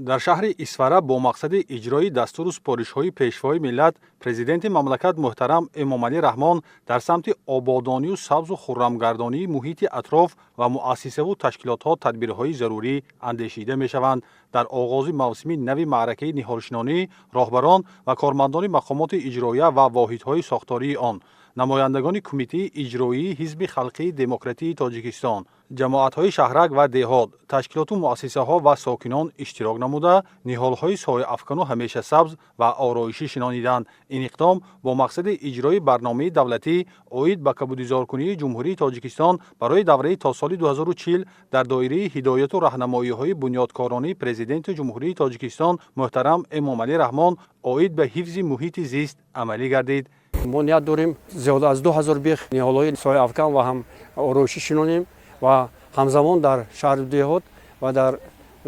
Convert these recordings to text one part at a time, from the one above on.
Дар шаҳри Исфара бо мақсади иҷрои дастуру супоришҳои Пешвои миллат, Президенти мамлакат муҳтарам Эмомалӣ Раҳмон дар самти ободонию сабзу хуррамгардонии муҳити атроф ва муассисаву ташкилотҳо тадбирҳои зарурӣ андешида мешаванд. Дар оғози мавсими нави маъракаи ниҳолшинонӣ роҳбарон ва кормандони мақомоти иҷроия ва воҳидҳои сохтории он, намояндагони Кумитаи иҷроии Ҳизби халқии демократии Тоҷикистон, ҷамоатҳои шаҳрак ва деҳот, ташкилоту муассисаҳо ва сокинон иштирок намуда, ниҳолҳои сояафкану ҳамешасабз ва ороишӣ шинониданд. Ин иқдом бо мақсади иҷрои барномаи давлатӣ оид ба кабудизоркунии Ҷумҳурии Тоҷикистон барои давраи то соли 2040 дар доираи ҳидояту раҳнамоиҳои бунёдкоронии Президенти Ҷумҳурии Тоҷикистон муҳтарам Эмомалӣ Раҳмон оид ба ҳифзи муҳити зист амалӣ гардид. Мо ният дорем, зиёда аз 2000 бех ниҳолҳои сояафкан ва ҳам ороишӣ шинонем ва ҳамзамон дар шаҳру деҳот ва дар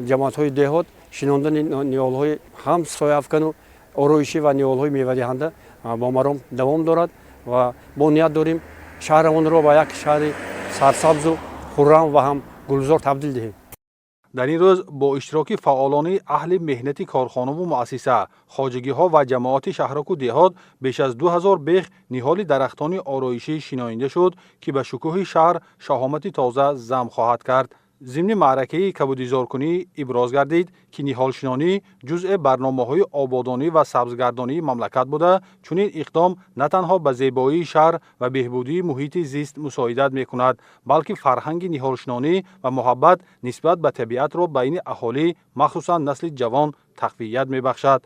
ҷамоатҳои деҳот шинондани ниҳолҳои ҳам сояафкану ороишӣ ва ниҳолҳои мевадиҳанда бо маром давом дорад. Ва мо ният дорем, шаҳрамонро ба як шаҳри сарсабзу хуррам ва ҳам гулзор табдил диҳем. Дар ин рӯз бо иштироки фаъолони аҳли меҳнати корхонаву муассиса, хоҷагиҳо ва ҷамоати шаҳраку деҳот беш аз 2000 бех ниҳоли дарахтони ороишӣ шинонида шуд, ки ба шукӯҳи шаҳр шаҳомати тоза зам хоҳад кард. Зимни маъракаи кабудизоркунӣ иброз гардид, ки ниҳолшинонӣ ҷузъе барномаҳои ободонӣ ва сабзгардонии мамлакат буда, чунин иқдом на танҳо ба зебоии шаҳр ва беҳбудии муҳити зист мусоидат мекунад, балки фарҳанги ниҳолшинонӣ ва муҳаббат нисбат ба табиатро байни аҳолӣ, махсусан насли ҷавон, тақвият мебахшад.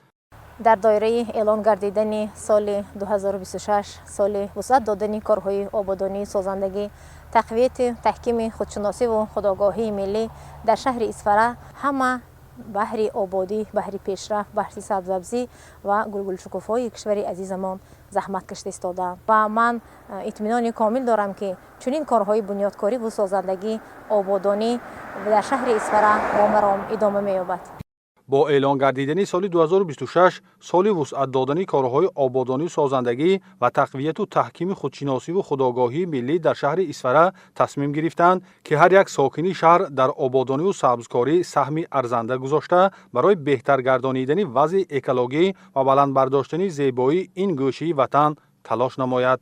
Дар доираи эълон гардидани соли 2026 соли вусъат додани корҳои ободонии созандагӣ, тақвияти таҳкими худшиносиву худогоҳии миллӣ дар шаҳри Исфара ҳама баҳри ободӣ, баҳри пешрафт, баҳри сабзсабзӣ ва гулгулшукуфои кишвари азизамон заҳмат кашида истодаанд. Ва ман итминони комил дорам, ки чунин корҳои бунёдкориву созандагӣ, ободонӣ дар шаҳри Исфара бо маром идома меёбад. Бо эълон гардидани соли 2026 соли вусъат додани корҳои ободонию созандагӣ ва тақвияту таҳкими худшиносиву худогоҳии миллӣ дар шаҳри Исфара тасмим гирифтанд, ки ҳар як сокини шаҳр дар ободониву сабзкорӣ саҳми арзанда гузошта, барои беҳтар гардонидани вазъи экологӣ ва баланд бардоштани зебоии ин гӯшаи ватан талош намояд.